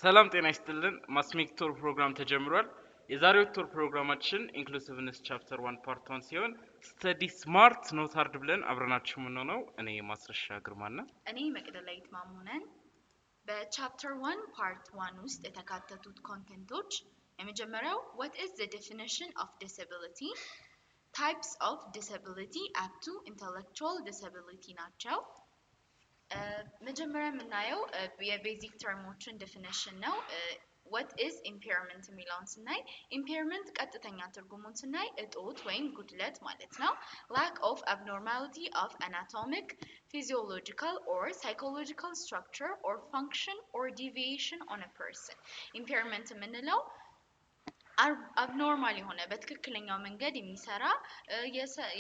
ሰላም ጤና ይስጥልን። ማስሜክ tour ፕሮግራም ተጀምሯል። የዛሬው tour ፕሮግራማችን inclusiveness chapter 1 part 1 ሲሆን study smart, not hard ብለን አብረናችሁ የምንሆነው እኔ ማስረሻ ግርማና እኔ መቅደላዊት ማሞ ነን። በ chapter 1 part 1 ውስጥ የተካተቱት content ኦች የመጀመሪያው what is the definition of disability፣ types of disability up to intellectual disability ናቸው። መጀመሪያ የምናየው የ basic term ኦችን definition ነው። What is impairment የሚለውን ስናይ፣ impairment ቀጥተኛ ትርጉሙን ስናይ እጦት ወይም ጉድለት ማለት ነው። Lack of abnormality of anatomic, physiological or psychological structure or function or deviation on a person። Impairment የምንለው abnormal የሆነ፣ በትክክለኛው መንገድ የሚሰራ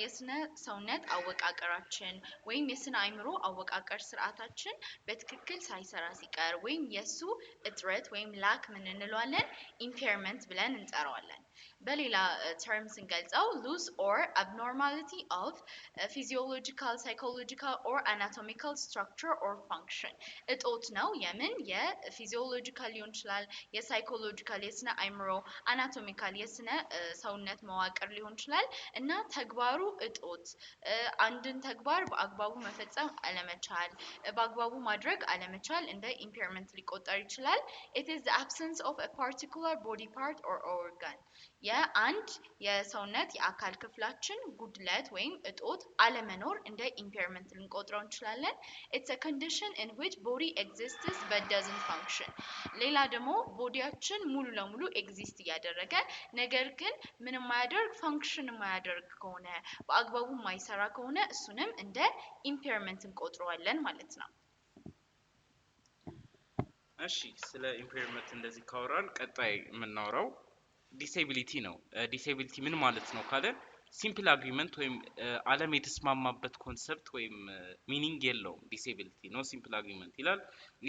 የስነ ሰውነት አወቃቀራችን ወይም የስነ አእምሮ አወቃቀር ስርዓታችን በትክክል ሳይሰራ ሲቀር ወይም የሱ እጥረት ወይም lack ምን እንለዋለን? Impairment ብለን እንጠራዋለን። በሌላ term ስንገልጸው loss or abnormality of physiological, psychological or anatomical structure or function። እጦት ነው። የምን? የ physiological ሊሆን ይችላል፣ የ psychological የስነ አእምሮ፣ anatomical የስነ ሰውነት መዋቅር ሊሆን ይችላል እና ተግባሩ እጦት፣ አንድን ተግባር በአግባቡ መፈጸም አለመቻል፣ በአግባቡ ማድረግ አለመቻል እንደ impairment ሊቆጠር ይችላል። It is the absence of a particular body part or organ። የአንድ የሰውነት የአካል ክፍላችን ጉድለት ወይም እጦት አለመኖር እንደ impairment ልንቆጥረው እንችላለን። It's a condition in which body exists but doesn't function። ሌላ ደግሞ body ያችን ሙሉ ለሙሉ exist እያደረገ ነገር ግን ምን የማያደርግ፣ function የማያደርግ ከሆነ፣ በአግባቡ የማይሰራ ከሆነ እሱንም እንደ impairment እንቆጥረዋለን ማለት ነው። እሺ፣ ስለ impairment እንደዚህ ካወራን ቀጣይ የምናወራው disability ነው። Disability ምን ማለት ነው ካለን simple agreement ወይም ዓለም የተስማማበት concept ወይም meaning የለውም። Disability no simple agreement ይላል።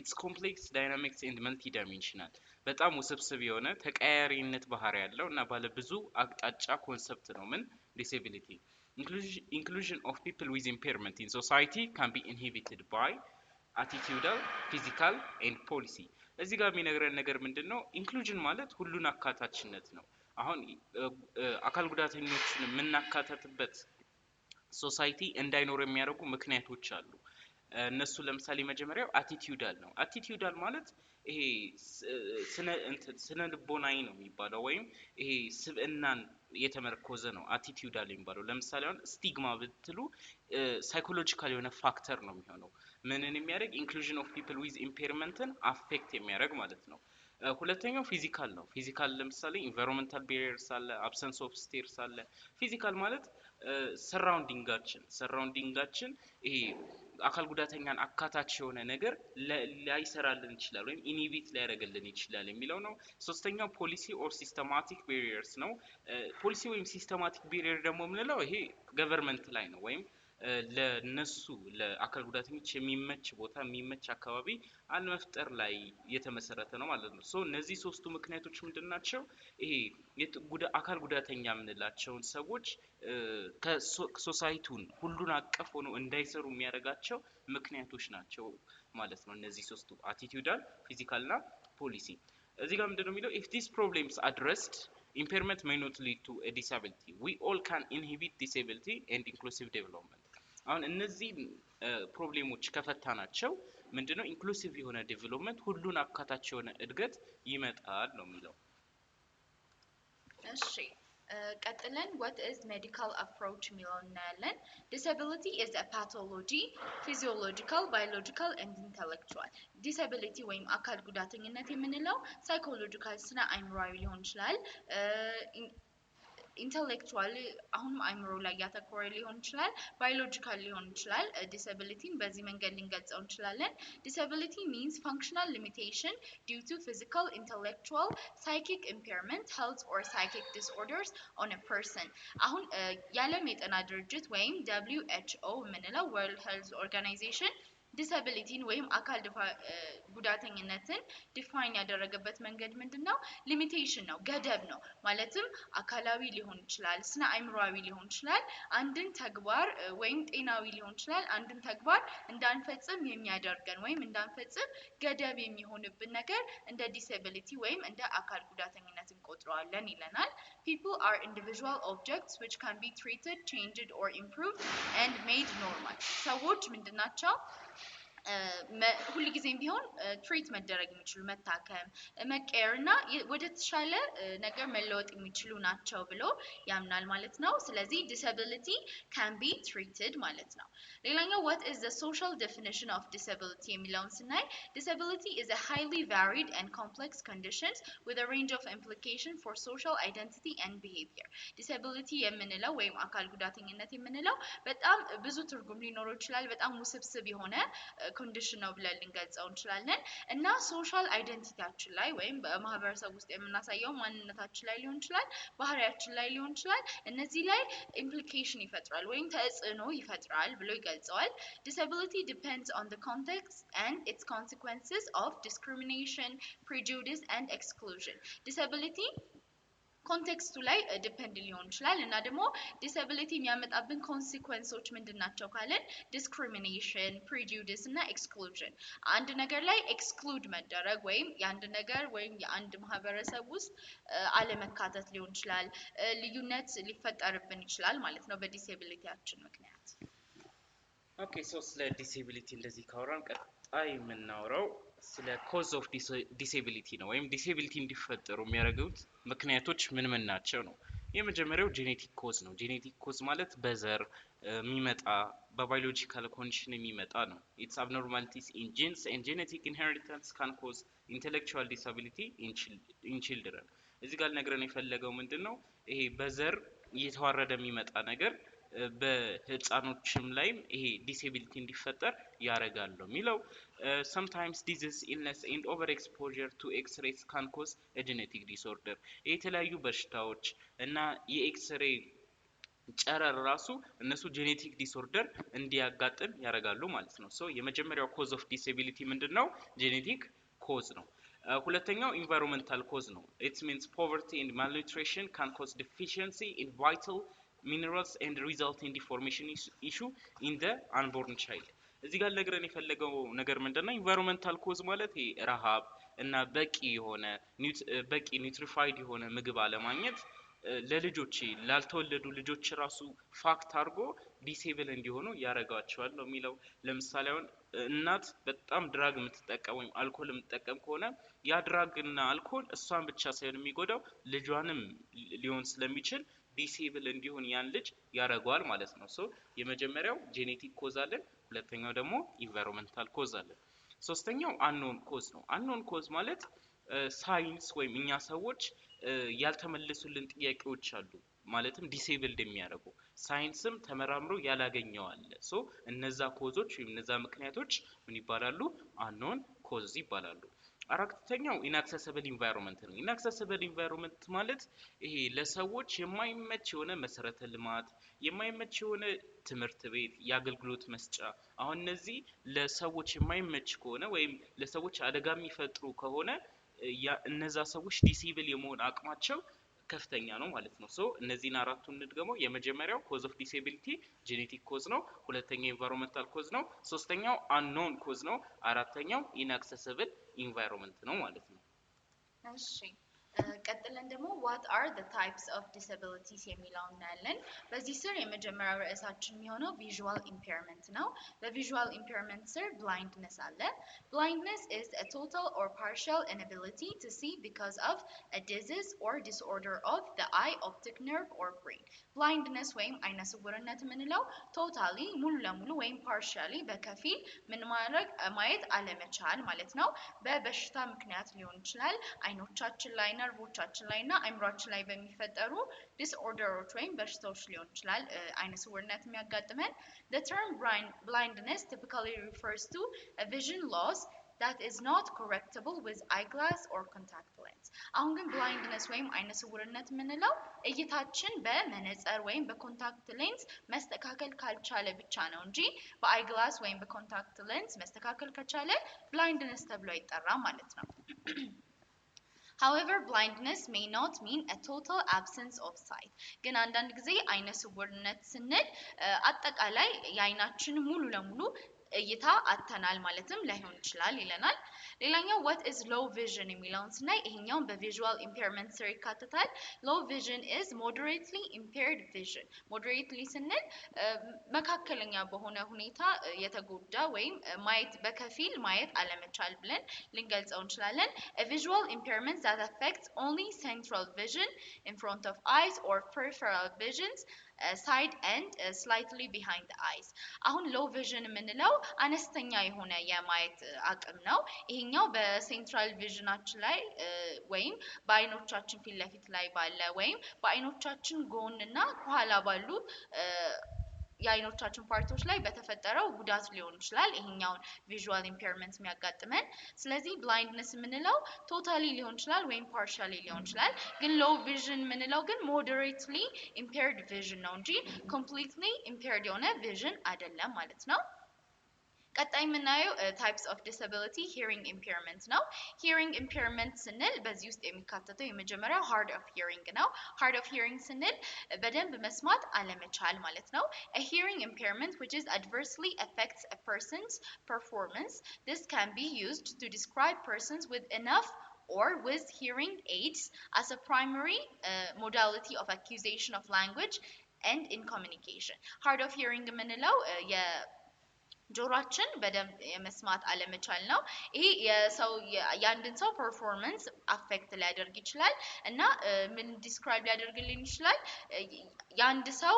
It's complex, dynamics and multidimensional። በጣም ውስብስብ የሆነ፣ ተቀያሪነት ባህሪ ያለው እና ባለ ብዙ አቅጣጫ concept ነው። ምን? Disability። Inclusion of people with impairment in society can be inhibited by attitudinal, physical and policy። እዚህ ጋር የሚነግረን ነገር ምንድን ነው? Inclusion ማለት ሁሉን አካታችነት ነው። አሁን አካል ጉዳተኞችን የምናካተትበት society እንዳይኖር የሚያደርጉ ምክንያቶች አሉ። እነሱ ለምሳሌ መጀመሪያው attitudinal ነው። Attitudinal ማለት ይሄ ስነ እንትን ስነ ልቦናዊ ነው የሚባለው ወይም ይሄ ስብዕናን የተመረኮዘ ነው attitudinal የሚባለው። ለምሳሌ አሁን stigma ብትሉ psychological የሆነ factor ነው የሚሆነው። ምንን የሚያደርግ? Inclusion of people with impairment ን affect የሚያደርግ ማለት ነው። ሁለተኛው physical ነው። Physical ለምሳሌ environmental barriers አለ፣ absence of stairs አለ። Physical ማለት surrounding ኣችን ይሄ አካል ጉዳተኛን አካታች የሆነ ነገር ላይሰራልን ይችላል ወይም inhibit ሊያደርግልን ይችላል የሚለው ነው። ሶስተኛው policy or systematic barriers ነው። ፖሊሲ ወይም systematic barrier ደግሞ የምንለው ይሄ government ላይ ነው ወይም ለነሱ ለአካል ጉዳተኞች የሚመች ቦታ፣ የሚመች አካባቢ አለመፍጠር ላይ የተመሰረተ ነው ማለት ነው። So እነዚህ ሶስቱ ምክንያቶች ምንድን ናቸው? ይሄ አካል ጉዳተኛ የምንላቸውን ሰዎች ከ society ውን ሁሉን አቀፍ ሆነው እንዳይሰሩ የሚያደርጋቸው ምክንያቶች ናቸው ማለት ነው። እነዚህ ሶስቱ attitudinal፣ physical እና ፖሊሲ። እዚህ ጋር ምንድነው የሚለው? If these problems addressed, impairment may not lead to a disability. We all can inhibit disability and inclusive development። አሁን እነዚህ problem ኦች ከፈታናቸው ምንድነው? Inclusive የሆነ development፣ ሁሉን አካታች የሆነ እድገት ይመጣል ነው የሚለው። እሺ፣ ቀጥለን what is medical approach የሚለውን እናያለን። Disability is a pathology, physiological, biological and intellectual። Disability ወይም አካል ጉዳተኝነት የምንለው psychological ስነ አእምሯዊ ሊሆን ይችላል፣ intellectual አሁንም አእምሮ ላይ ያተኮረ ሊሆን ይችላል፣ biological ሊሆን ይችላል። Disability ን በዚህ መንገድ ልንገልጸው እንችላለን። Disability means functional limitation due to physical, intellectual, psychic impairment, health or psychic disorders on a person። አሁን የዓለም የጤና ድርጅት ወይም WHO የምንለው World Health Organization Disability ን ወይም አካል ጉዳተኝነትን define ያደረገበት መንገድ ምንድን ነው? Limitation ነው፣ ገደብ ነው። ማለትም አካላዊ ሊሆን ይችላል፣ ስነ አእምሯዊ ሊሆን ይችላል፣ አንድን ተግባር ወይም ጤናዊ ሊሆን ይችላል። አንድን ተግባር እንዳንፈጽም የሚያደርገን ወይም እንዳንፈጽም ገደብ የሚሆንብን ነገር እንደ disability ወይም እንደ አካል ጉዳተኝነት እንቆጥረዋለን ይለናል። People are individual objects which can be treated, changed or improved and made normal። ሰዎች ምንድናቸው? ሁልጊዜም ቢሆን treat መደረግ የሚችሉ፣ መታከም፣ መቀየር እና ወደ ተሻለ ነገር መለወጥ የሚችሉ ናቸው ብሎ ያምናል ማለት ነው። ስለዚህ disability can be treated ማለት ነው። ሌላኛው what is the social definition of disability የሚለውን ስናይ disability is a highly varied and complex conditions with a range of implication for social identity and behavior። Disability የምንለው ወይም አካል ጉዳተኝነት የምንለው በጣም ብዙ ትርጉም ሊኖረው ይችላል። በጣም ውስብስብ የሆነ condition ነው ብለን ልንገልጸው እንችላለን እና social identity ያችን ላይ ወይም በማህበረሰብ ውስጥ የምናሳየው ማንነታችን ላይ ሊሆን ይችላል፣ ባህሪያችን ላይ ሊሆን ይችላል። እነዚህ ላይ implication ይፈጥራል ወይም ተጽዕኖ ይፈጥራል ብሎ ይገልጸዋል። Disability depends on the context and its consequences of discrimination, prejudice and exclusion። Disability context ኡ ላይ depend ሊሆን ይችላል እና ደግሞ disability የሚያመጣብን consequence ኦች ምንድን ናቸው ካልን discrimination፣ prejudice እና exclusion። አንድ ነገር ላይ exclude መደረግ ወይም የአንድ ነገር ወይም የአንድ ማህበረሰብ ውስጥ አለመካተት ሊሆን ይችላል። ልዩነት ሊፈጠርብን ይችላል ማለት ነው በ disability ያችን ምክንያት። Okay, so ስለ disability እንደዚህ ካወራን ቀጣይ የምናወራው ስለ cause of disability ነው፣ ወይም disability እንዲፈጠሩ የሚያደርጉት ምክንያቶች ምን ምን ናቸው ነው። የመጀመሪያው genetic cause ነው። Genetic cause ማለት በዘር የሚመጣ፣ በ biological condition የሚመጣ ነው። Its abnormalities in genes and genetic inheritance can cause intellectual disability in children። እዚህ ጋር ሊነግረን የፈለገው ምንድን ነው? ይሄ በዘር እየተዋረደ የሚመጣ ነገር በህፃኖችም ላይም ይሄ disability እንዲፈጠር ያደርጋል ነው የሚለው። Sometimes disease, illness and over exposure to X-rays can cause genetic disorder። የተለያዩ በሽታዎች እና የኤክስሬ ጨረር ራሱ እነሱ genetic disorder እንዲያጋጥም ያደርጋሉ ማለት ነው። So የመጀመሪያው cause of disability ምንድን ነው? Genetic cause ነው። ሁለተኛው environmental cause ነው። It means poverty and malnutrition can cause deficiency in vital minerals and result in deformation issue in the unborn child። እዚህ ጋር ሊነግረን የፈለገው ነገር ምንድን ነው? Environmental cause ማለት ይሄ ረሃብ እና በቂ nutrified የሆነ ምግብ አለማግኘት ለልጆች፣ ላልተወለዱ ልጆች ራሱ affect አድርጎ disable እንዲሆኑ ያደርጋቸዋል ነው የሚለው። ለምሳሌ አሁን እናት በጣም drug የምትጠቀም ወይም አልኮል የምትጠቀም ከሆነ ያ drug እና አልኮል እሷን ብቻ ሳይሆን የሚጎዳው ልጇንም ሊሆን ስለሚችል disable እንዲሆን ያን ልጅ ያደርገዋል ማለት ነው። So የመጀመሪያው genetic cause አለን፣ ሁለተኛው ደግሞ environmental cause አለን። ሶስተኛው unknown cause ነው። Unknown cause ማለት ሳይንስ ወይም እኛ ሰዎች ያልተመለሱልን ጥያቄዎች አሉ። ማለትም disabled የሚያደርጉ ሳይንስም ተመራምሮ ያላገኘው አለ። So እነዛ cause ኦች ወይም እነዛ ምክንያቶች ምን ይባላሉ? Unknown cause ይባላሉ። አራተኛው inaccessible environment ነው። Inaccessible environment ማለት ይሄ ለሰዎች የማይመች የሆነ መሰረተ ልማት፣ የማይመች የሆነ ትምህርት ቤት፣ የአገልግሎት መስጫ። አሁን እነዚህ ለሰዎች የማይመች ከሆነ ወይም ለሰዎች አደጋ የሚፈጥሩ ከሆነ እነዛ ሰዎች disable የመሆን አቅማቸው ከፍተኛ ነው ማለት ነው። So እነዚህን አራቱን እንድገመው። የመጀመሪያው cause of disability genetic cause ነው። ሁለተኛው environmental cause ነው። ሶስተኛው unknown cause ነው። አራተኛው inaccessible environment ነው ማለት ነው። እሺ፣ ቀጥለን ደግሞ what are the types of disabilities የሚለውን እናያለን። በዚህ ስር የመጀመሪያው ርዕሳችን የሚሆነው visual impairment ነው። በ visual impairment ስር blindness አለ። Blindness is a total or partial inability to see because of a disease or disorder of the eye, optic nerve or brain። Blindness ወይም አይነ ስውርነት የምንለው totally ሙሉ ለሙሉ ወይም partially በከፊል ምን ማድረግ፣ ማየት አለመቻል ማለት ነው። በበሽታ ምክንያት ሊሆን ይችላል። አይኖቻችን ላይ፣ ነርቮቻችን ላይ እና አይምሯችን ላይ በሚፈጠሩ disorder ኦች ወይም በሽታዎች ሊሆን ይችላል አይነ ስውርነት የሚያጋጥመን። The term blindness typically refers to a vision loss that is not correctable with eyeglass or contact lens። አሁን ግን blindness ወይም አይነ ስውርነት የምንለው እይታችን በመነጽር ወይም በ contact lens መስተካከል ካልቻለ ብቻ ነው እንጂ በ eyeglass ወይም በ contact lens መስተካከል ከቻለ blindness ተብሎ አይጠራም ማለት ነው። However, blindness may not mean a total absence of sight. ግን አንዳንድ ጊዜ አይነ ስውርነት ስንል አጠቃላይ የአይናችን ሙሉ ለሙሉ እይታ አጥተናል ማለትም ላይሆን ይችላል ይለናል። ሌላኛው what is low vision የሚለውን ስናይ ይሄኛውን በ visual impairment ስር ይካተታል። Low vision is moderately impaired vision። Moderately ስንል መካከለኛ በሆነ ሁኔታ የተጎዳ ወይም ማየት በከፊል ማየት አለመቻል ብለን ልንገልጸው እንችላለን። A visual impairment that affects only central vision in front of eyes or peripheral visions side and slightly behind the eyes። አሁን low vision የምንለው አነስተኛ የሆነ የማየት አቅም ነው። ይሄኛው በ central vision ኣችን ላይ ወይም በአይኖቻችን ፊት ለፊት ላይ ባለ ወይም በአይኖቻችን ጎን እና ከኋላ ባሉ የአይኖቻችን part ኦች ላይ በተፈጠረው ጉዳት ሊሆን ይችላል ይሄኛውን visual impairment የሚያጋጥመን። ስለዚህ blindness የምንለው totally ሊሆን ይችላል ወይም partially ሊሆን ይችላል። ግን low vision የምንለው ግን moderately impaired vision ነው እንጂ completely impaired የሆነ vision አይደለም ማለት ነው። ቀጣይ የምናየው types of disability hearing impairment ነው። Hearing impairment ስንል በዚህ ውስጥ የሚካተተው የመጀመሪያው hard of hearing ነው። Hard of hearing ስንል በደንብ መስማት አለመቻል ማለት ነው። A hearing impairment which is adversely affects a person's performance. This can be used to describe persons with enough or with hearing aids as a primary modality of acquisition of language and in communication. Hard of hearing የምንለው ጆሯችን በደንብ የመስማት አለመቻል ነው። ይሄ የሰው የአንድን ሰው performance affect ሊያደርግ ይችላል እና ምን describe ሊያደርግልን ይችላል? የአንድ ሰው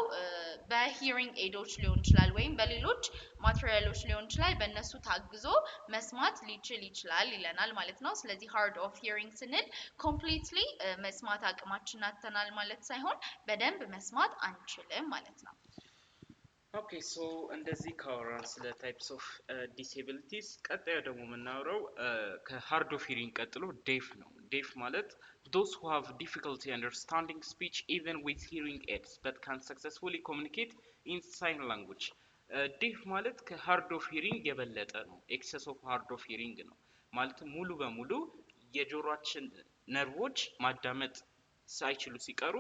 በ hearing aid ኦች ሊሆን ይችላል ወይም በሌሎች material ኦች ሊሆን ይችላል፣ በእነሱ ታግዞ መስማት ሊችል ይችላል ይለናል ማለት ነው። ስለዚህ hard of hearing ስንል completely መስማት አቅማችን አጥተናል ማለት ሳይሆን በደንብ መስማት አንችልም ማለት ነው። Okay, so እንደዚህ ካወራን ስለ types of disabilities ቀጣዩ ደግሞ የምናወራው ከ hard of hearing ቀጥሎ deaf ነው። Deaf ማለት those who have difficulty understanding speech even with hearing aids but can successfully communicate in sign language። Deaf ማለት ከ hard of hearing የበለጠ ነው። Excess of hard of hearing ነው። ማለትም ሙሉ በሙሉ የጆሮአችን ነርቮች ማዳመጥ ሳይችሉ ሲቀሩ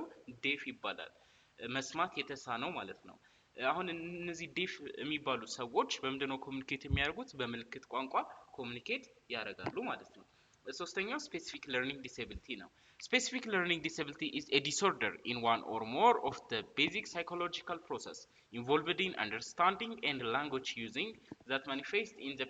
deaf ይባላል። መስማት የተሳነው ማለት ነው። አሁን እነዚህ deaf የሚባሉ ሰዎች በምንድነው communicate የሚያደርጉት? በምልክት ቋንቋ communicate ያደርጋሉ ማለት ነው። ሶስተኛው specific learning disability ነው። Specific learning disability is a disorder in one or more of the basic psychological process involved in understanding and language using that manifest in the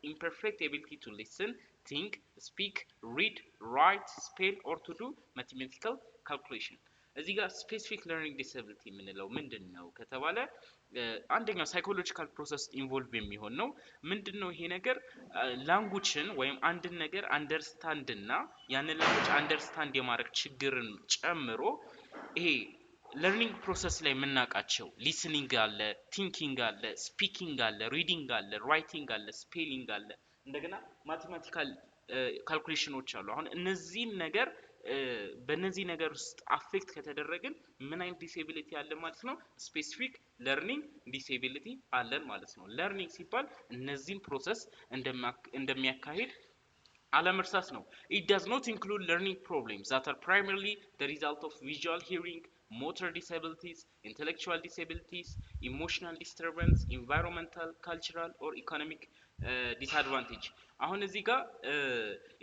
imperfect ability to listen, think, speak, read, write, spell or to do mathematical calculation። እዚህ ጋር specific learning disability የምንለው ምንድን ነው ከተባለ አንደኛው psychological process involve የሚሆን ነው። ምንድን ነው ይሄ ነገር? Language ን ወይም አንድን ነገር understand እና ያንን language understand የማድረግ ችግርን ጨምሮ ይሄ learning process ላይ የምናውቃቸው listening አለ፣ thinking አለ፣ speaking አለ፣ reading አለ፣ writing አለ፣ spelling አለ፣ እንደገና mathematical calculation ኖች አሉ። አሁን እነዚህን ነገር በእነዚህ ነገር ውስጥ affect ከተደረግን ምን አይነት disability አለን ማለት ነው? Specific learning disability አለን ማለት ነው። Learning ሲባል እነዚህን process እንደሚያካሂድ አለመርሳት ነው። It does not include learning problems that are primarily the result of visual, hearing, motor disabilities, intellectual disabilities, emotional disturbance, environmental, cultural or economic disadvantage። አሁን እዚህ ጋር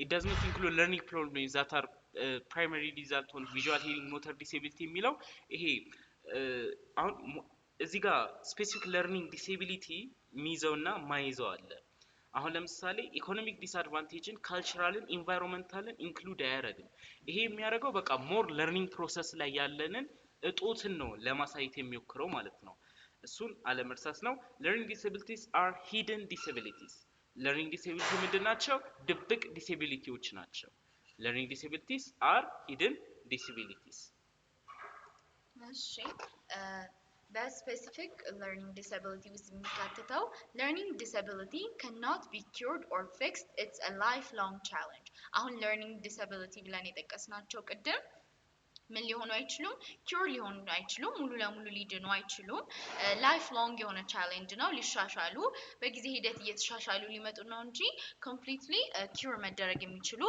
it does not include learning problems that are primary result on visual, hearing, motor disability የሚለው ይሄ አሁን እዚህ ጋር specific learning disability የሚይዘውና ማይዘው አለ። አሁን ለምሳሌ economic disadvantage ን፣ cultural ን፣ environmental ን include አያደርግም። ይሄ የሚያደርገው በቃ more learning process ላይ ያለንን እጦትን ነው ለማሳየት የሚሞክረው ማለት ነው። እሱን አለመርሳት ነው። Learning disabilities are hidden disabilities። Learning disability ምንድን ናቸው? ድብቅ disability ዎች ናቸው። Learning disabilities are hidden disabilities። እሺ፣ በ specific learning disability ውስጥ የሚካተተው learning disability cannot be cured or fixed, it's a lifelong challenge። አሁን learning disability ብለን የጠቀስናቸው ቅድም ምን ሊሆኑ አይችሉም? Cure ሊሆኑ አይችሉም። ሙሉ ለሙሉ ሊድኑ አይችሉም። Lifelong የሆነ challenge ነው። ሊሻሻሉ በጊዜ ሂደት እየተሻሻሉ ሊመጡ ነው እንጂ completely cure መደረግ የሚችሉ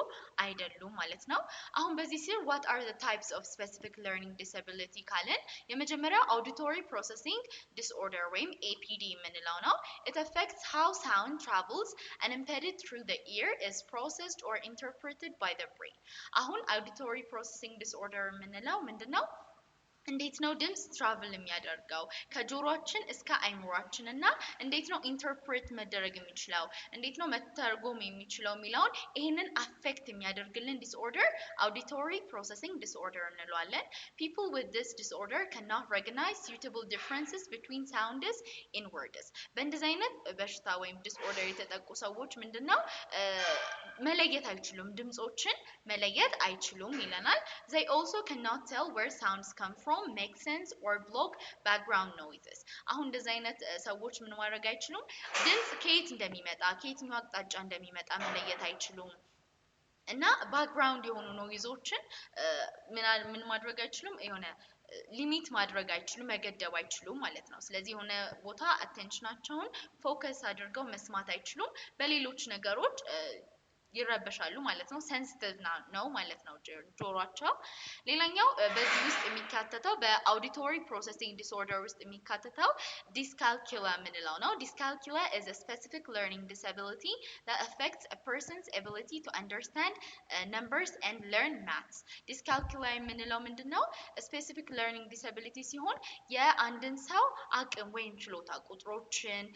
አይደሉም ማለት ነው። አሁን በዚህ ስር what are the types of specific learning disability ካልን የመጀመሪያው auditory processing disorder ወይም APD የምንለው ነው። It affects how sound travels unimpeded through the ear, is processed or interpreted by the brain። አሁን auditory processing disorder የምንለው ምንድን ነው? እንዴት ነው ድምፅ travel የሚያደርገው ከጆሮአችን እስከ አይምሯችን እና እንዴት ነው interpret መደረግ የሚችለው፣ እንዴት ነው መተርጎም የሚችለው የሚለውን ይህንን affect የሚያደርግልን disorder auditory processing disorder እንለዋለን። People with this disorder cannot recognize suitable differences between sounds in words። በእንደዚህ አይነት በሽታ ወይም disorder የተጠቁ ሰዎች ምንድን ነው መለየት አይችሉም፣ ድምፆችን መለየት አይችሉም ይለናል። They also cannot tell where sounds come from, make sense or block background noises። አሁን እንደዚህ አይነት ሰዎች ምን ማድረግ አይችሉም? ድምፅ ከየት እንደሚመጣ፣ ከየትኛው አቅጣጫ እንደሚመጣ መለየት አይችሉም። እና background የሆኑ noise ኦችን ምን ማድረግ አይችሉም? የሆነ limit ማድረግ አይችሉም፣ መገደብ አይችሉም ማለት ነው። ስለዚህ የሆነ ቦታ attention ኣቸውን focus አድርገው መስማት አይችሉም። በሌሎች ነገሮች ይረበሻሉ ማለት ነው። Sensitive ነው ማለት ነው ጆሯቸው። ሌላኛው በዚህ ውስጥ የሚካተተው በ auditory processing disorder ውስጥ የሚካተተው dyscalculia የምንለው ነው። Dyscalculia is a specific learning disability that affects a person's ability to understand numbers and learn maths። Dyscalculia የምንለው ምንድን ነው? Specific learning disability ሲሆን የአንድን ሰው አቅም ወይም ችሎታ ቁጥሮችን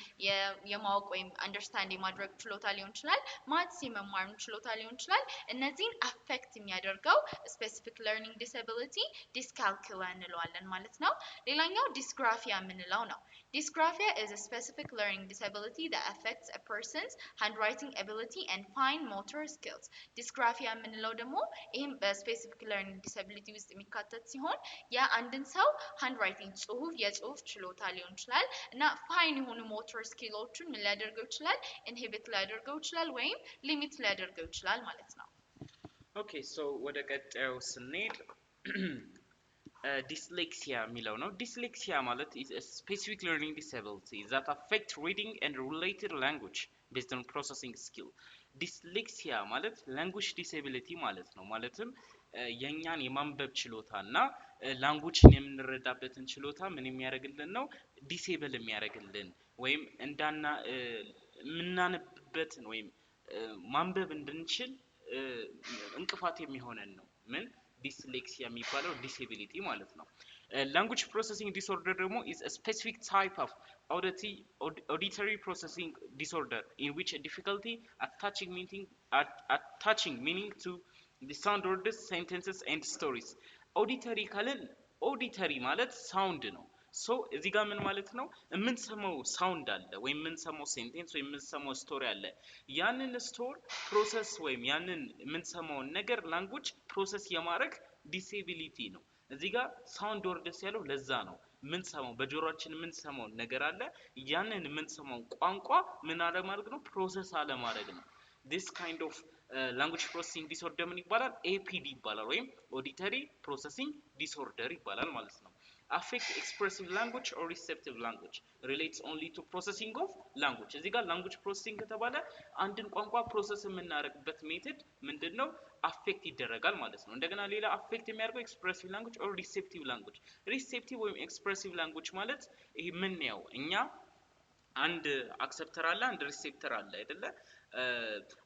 የማወቅ ወይም understand የማድረግ ችሎታ ሊሆን ይችላል፣ maths የመማር ችሎታ ሊሆን ይችላል። እነዚህን affect የሚያደርገው specific learning disability dyscalculia እንለዋለን ማለት ነው። ሌላኛው dysgraphia የምንለው ነው። Dysgraphia is a specific learning disability that affects a person's handwriting ability and fine motor skills። Dysgraphia የምንለው ደግሞ ይህም በ specific learning disability ውስጥ የሚካተት ሲሆን የአንድን ሰው handwriting ጽሁፍ የጽሁፍ ችሎታ ሊሆን ይችላል እና fine የሆኑ motor skill ኦችን ምን ሊያደርገው ይችላል? Inhibit ሊያደርገው ይችላል ወይም limit ሊያደርገው ይችላል ማለት ነው። Okay, so ወደ ቀጣዩ ስንሄድ dyslexia የሚለው ነው። Dyslexia ማለት is a specific learning disability that affect reading and related language based on processing skill። Dyslexia ማለት language disability ማለት ነው። ማለትም የእኛን የማንበብ ችሎታ እና language ን የምንረዳበትን ችሎታ ምን የሚያደርግልን ነው? Disable የሚያደርግልን ወይም እንዳና የምናነብበትን ወይም ማንበብ እንድንችል እንቅፋት የሚሆነን ነው። ምን dyslexia የሚባለው disability ማለት ነው። Language processing disorder ደግሞ is a specific type of auditory processing disorder in which a difficulty attaching meaning to the sound words, sentences and stories። Auditory ካልን auditory ማለት sound ነው። So እዚህ ጋር ምን ማለት ነው? የምንሰማው sound አለ ወይም የምንሰማው sentence ወይም የምንሰማው story አለ። ያንን story process ወይም ያንን የምንሰማውን ነገር language process የማድረግ disability ነው። እዚህ ጋር sound words ያለው ለዛ ነው። የምንሰማው በጆሮአችን የምንሰማው ነገር አለ። ያንን የምንሰማውን ቋንቋ ምን አለማድረግ ነው? Process አለማድረግ ነው። This kind of language processing disorder ምን ይባላል? APD ይባላል ወይም auditory processing disorder ይባላል ማለት ነው። Affect expressive language or receptive language, relates only to processing of language። እዚህ ጋር language processing ከተባለ አንድን ቋንቋ process የምናደርግበት method ምንድን ነው? Affect ይደረጋል ማለት ነው። እንደገና ሌላ affect የሚያደርገው expressive language or receptive language። Receptive ወይም expressive language ማለት ይሄ ምን ያው እኛ አንድ acceptor አለ፣ አንድ receptor አለ አይደለ?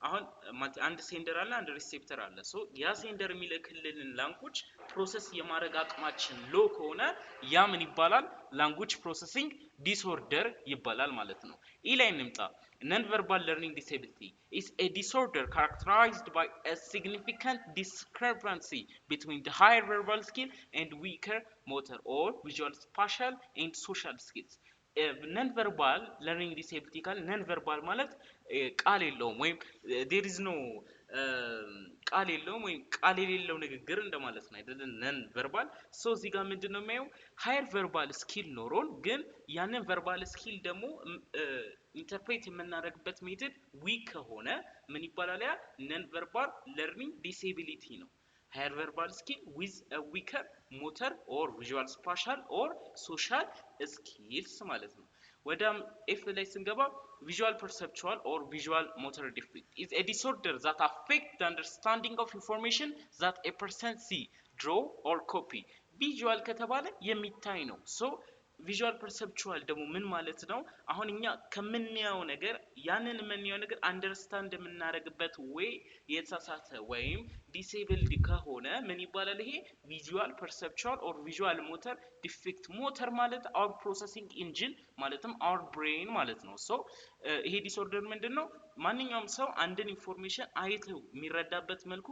አሁን ማለት አንድ sender አለ፣ አንድ receptor አለ። So ያ sender የሚልክልንን language process የማድረግ አቅማችን low ከሆነ ያ ምን ይባላል? Language processing disorder ይባላል ማለት ነው። E ላይ እንምጣ። Non verbal learning disability is a disorder characterized by a significant discrepancy between the higher verbal skill and weaker motor or visual, spatial and social skills። Non verbal learning disability ካል non verbal ማለት ቃል የለውም ወይም there is no ቃል የለውም ወይም ቃል የሌለው ንግግር እንደማለት ነው አይደለ? Non verbal። So እዚህ ጋር ምንድን ነው የሚያየው? Higher verbal skill ኖሮን ግን ያንን verbal skill ደግሞ interpret የምናደርግበት method weak ከሆነ ምን ይባላል? ያ non verbal learning disability ነው። Higher verbal skill with weaker motor or visual, spatial or social skills ማለት ነው። ወደ F ላይ ስንገባ visual perceptual or visual motor defect is a disorder that affect the understanding of information that a person see, draw or copy። Visual ከተባለ የሚታይ ነው። So visual perceptual ደግሞ ምን ማለት ነው? አሁን እኛ ከምናየው ነገር ያንን የምናየው ነገር understand የምናደርግበት way የተሳሳተ ወይም disabled ከሆነ ምን ይባላል? ይሄ visual perceptual or visual motor defect። Motor ማለት our processing engine ማለትም our brain ማለት ነው። So ይሄ disorder ምንድን ነው? ማንኛውም ሰው አንድን information አይተው የሚረዳበት መልኩ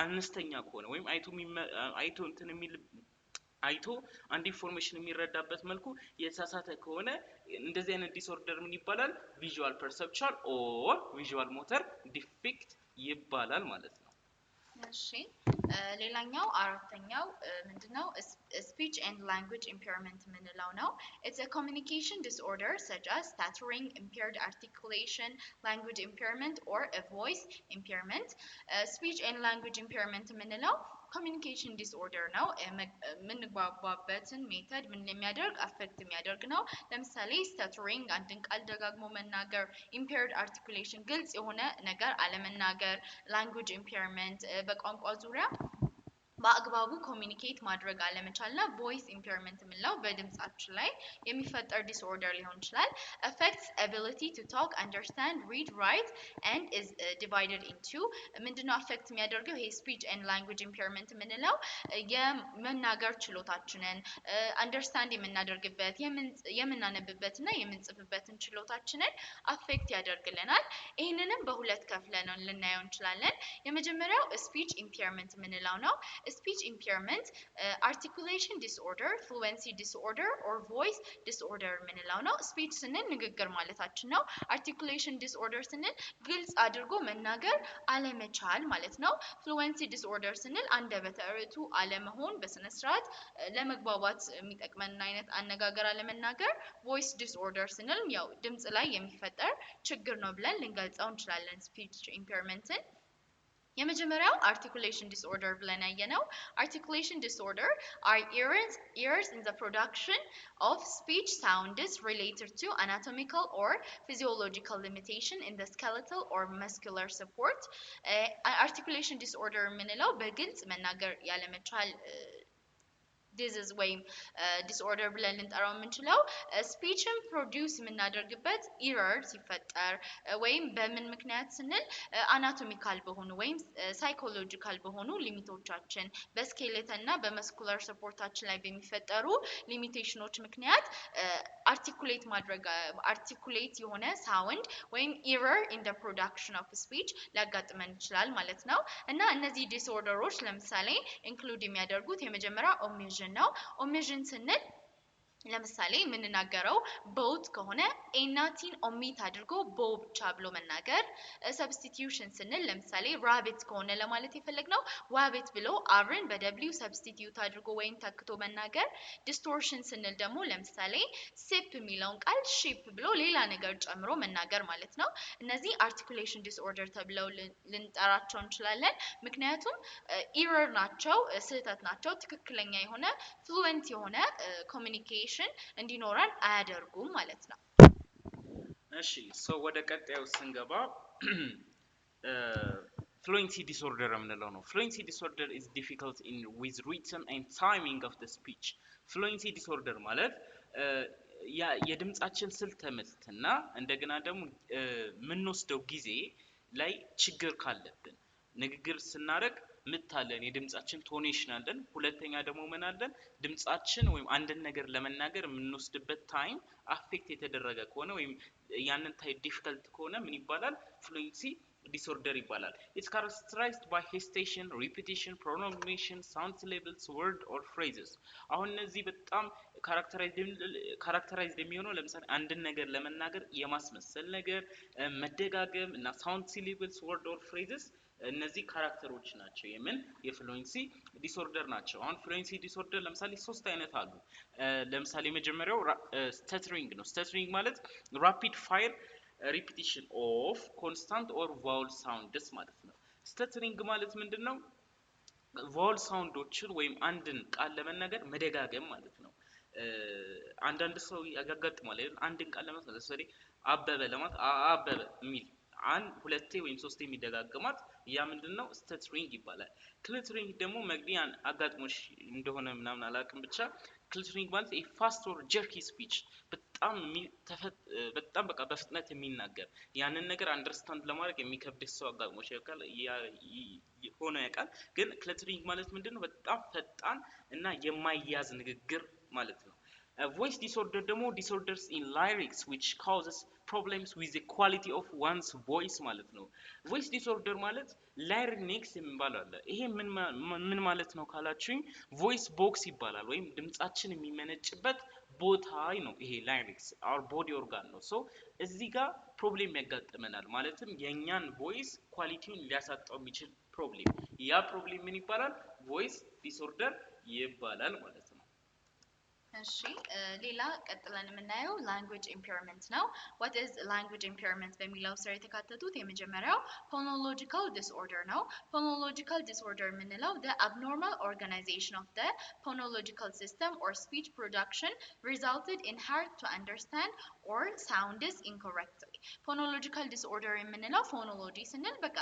አነስተኛ ከሆነ ወይም አይቶ እንትን የሚል አይቶ አንድ information የሚረዳበት መልኩ የተሳሳተ ከሆነ እንደዚህ አይነት disorder ምን ይባላል? Visual perceptual or visual motor defect ይባላል ማለት ነው። እሺ፣ ሌላኛው አራተኛው ምንድነው? Speech and language impairment የምንለው ነው። It's a communication disorder such as stuttering, impaired articulation, language impairment or a voice impairment. Speech and language impairment የምንለው communication disorder ነው። የምንግባባበትን method ምን የሚያደርግ፣ affect የሚያደርግ ነው። ለምሳሌ stuttering አንድን ቃል ደጋግሞ መናገር፣ impaired articulation ግልጽ የሆነ ነገር አለመናገር፣ language impairment በቋንቋ ዙሪያ በአግባቡ communicate ማድረግ አለመቻል እና voice impairment የምንለው በድምጻችን ላይ የሚፈጠር disorder ሊሆን ይችላል። Affects ability to talk, understand, read, write and is divided into ምንድነው affect የሚያደርገው? ይሄ speech and language impairment የምንለው የመናገር ችሎታችንን፣ understand የምናደርግበት፣ የምናነብበት እና የምንጽፍበትን ችሎታችንን affect ያደርግልናል። ይህንንም በሁለት ከፍለን ልናየው እንችላለን። የመጀመሪያው speech impairment የምንለው ነው። Speech impairment articulation disorder, fluency disorder or voice disorder የምንለው ነው። Speech ስንል ንግግር ማለታችን ነው። Articulation disorder ስንል ግልጽ አድርጎ መናገር አለመቻል ማለት ነው። Fluency disorder ስንል አንደበተ ርቱዕ አለመሆን፣ በስነ ስርዓት ለመግባባት የሚጠቅመን አይነት አነጋገር አለመናገር። Voice disorder ስንል ያው ድምጽ ላይ የሚፈጠር ችግር ነው ብለን ልንገልጸው እንችላለን speech impairment ን። የመጀመሪያው articulation disorder ብለን ያየነው፣ articulation disorder are errors in the production of speech sounds related to anatomical or physiological limitation in the skeletal or muscular support። Articulation disorder የምንለው በግልጽ መናገር ያለመቻል disease ወይም disorder ብለን ልንጠራው የምንችለው speech ን produce የምናደርግበት error ሲፈጠር ወይም በምን ምክንያት ስንል anatomical በሆኑ ወይም psychological በሆኑ limit ኦቻችን በ skeleton እና በ muscular support ኣችን ላይ በሚፈጠሩ limitation ኖች ምክንያት articulate ማድረግ articulate የሆነ sound ወይም error in the production of speech ሊያጋጥመን ይችላል ማለት ነው። እና እነዚህ disorder ኦች ለምሳሌ include የሚያደርጉት የመጀመሪያው omission ነው። Omission ስንል ለምሳሌ የምንናገረው ቦት ከሆነ ኤና ቲን ኦሚት አድርጎ ቦ ብቻ ብሎ መናገር። Substitution ስንል ለምሳሌ rabbit ከሆነ ለማለት የፈለግነው wabbit ብሎ R ን በ W substitute አድርጎ ወይም ተክቶ መናገር። Distortion ስንል ደግሞ ለምሳሌ sip የሚለውን ቃል ship ብሎ ሌላ ነገር ጨምሮ መናገር ማለት ነው። እነዚህ articulation disorder ተብለው ልንጠራቸው እንችላለን። ምክንያቱም error ናቸው፣ ስህተት ናቸው። ትክክለኛ የሆነ fluent የሆነ communication እንዲኖረን አያደርጉም ማለት ነው። እሺ፣ so ወደ ቀጣዩ ስንገባ fluency disorder የምንለው ነው። Fluency disorder is difficult in with rhythm and timing of the speech። Fluency disorder ማለት የድምጻችን ስልተ ምትና እንደገና ደግሞ የምንወስደው ጊዜ ላይ ችግር ካለብን፣ ንግግር ስናደርግ ምት አለን፣ የድምጻችን tonation አለን። ሁለተኛ ደግሞ ምን አለን? ድምጻችን ወይም አንድን ነገር ለመናገር የምንወስድበት time affect የተደረገ ከሆነ ወይም ያንን time difficult ከሆነ ምን ይባላል? Fluency disorder ይባላል። It's characterized by hesitation, repetition, prolongation, sound syllables, word or phrases። አሁን እነዚህ በጣም characterized የሚሆነው ለምሳሌ አንድን ነገር ለመናገር የማስመሰል ነገር፣ መደጋገም እና sound syllables, word or phrases እነዚህ character ኦች ናቸው የምን የ fluency disorder ናቸው። አሁን fluency disorder ለምሳሌ ሶስት አይነት አሉ። ለምሳሌ የመጀመሪያው stuttering ነው። Stuttering ማለት rapid fire repetition of consonant or vowel sounds ማለት ነው። Stuttering ማለት ምንድን ነው? Vowel sound ኦችን ወይም አንድን ቃል ለመናገር መደጋገም ማለት ነው። አንዳንድ ሰው ያጋጥማል አይደል? አንድን ቃል ለማለት፣ ለምሳሌ አበበ ለማለት አበበ የሚል አንድ ሁለቴ ወይም ሶስቴ የሚደጋገማት ያ ምንድን ነው? Stuttering ይባላል። Cluttering ደግሞ መግቢ አጋጥሞሽ እንደሆነ ምናምን አላውቅም፣ ብቻ cluttering ማለት fast or jerky speech፣ በጣም በጣም በቃ በፍጥነት የሚናገር፣ ያንን ነገር understand ለማድረግ የሚከብድ ሰው አጋጥሞሽ ያውቃል ሆኖ ያውቃል። ግን cluttering ማለት ምንድን ነው? በጣም ፈጣን እና የማይያዝ ንግግር ማለት ነው። Voice disorder ደግሞ disorders in larynx which causes problems with the quality of one's voice ማለት ነው። Voice disorder ማለት larynx የሚባለው አለ። ይሄ ምን ማለት ነው ካላችሁኝ voice box ይባላል ወይም ድምጻችን የሚመነጭበት ቦታ ነው። ይሄ larynx our body organ ነው። So እዚህ ጋር problem ያጋጥመናል። ማለትም የእኛን voice quality ውን ሊያሳጣው የሚችል problem፣ ያ problem ምን ይባላል? Voice disorder ይባላል ማለት ነው። እሺ፣ ሌላ ቀጥለን የምናየው language impairment ነው። What is language impairment በሚለው ስር የተካተቱት የመጀመሪያው phonological disorder ነው። Phonological disorder የምንለው the abnormal organization of the phonological system or speech production resulted in hard to understand or sounds incorrectly. Phonological disorder የምንለው phonology ስንል በቃ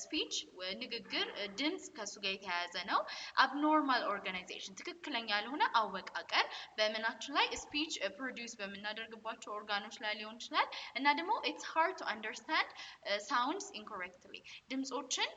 speech፣ ንግግር፣ ድምፅ ከሱ ጋር የተያያዘ ነው። Abnormal organization ትክክለኛ ያልሆነ አወቃቀር በምናችን ላይ speech produce በምናደርግባቸው ኦርጋኖች ላይ ሊሆን ይችላል እና ደግሞ it's hard to understand sounds incorrectly፣ ድምጾችን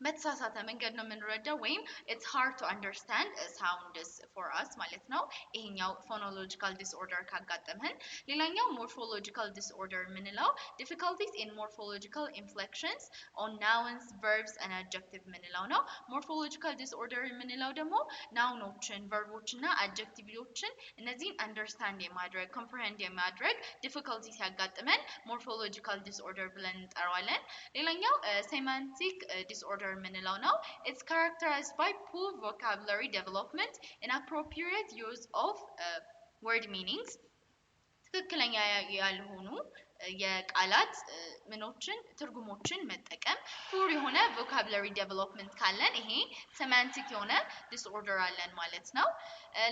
በተሳሳተ መንገድ ነው የምንረዳው ወይም it's hard to understand sounds for us ማለት ነው። ይሄኛው phonological disorder ካጋጠመን። ሌላኛው morphological disorder የምንለው difficulties in morphological inflections on nouns, verbs and adjective የምንለው ነው። Morphological disorder የምንለው ደግሞ noun ኦችን፣ verb ኦች እና adjective ኦችን እነዚህን understand የማድረግ፣ comprehend የማድረግ difficulty ሲያጋጥመን morphological disorder ብለን እንጠራዋለን። ሌላኛው semantic disorder የምንለው ነው። It's characterized by poor vocabulary development, inappropriate use of word meanings፣ ትክክለኛ ያልሆኑ የቃላት ምኖችን ትርጉሞችን መጠቀም፣ poor የሆነ vocabulary development ካለን ይሄ semantic የሆነ disorder አለን ማለት ነው።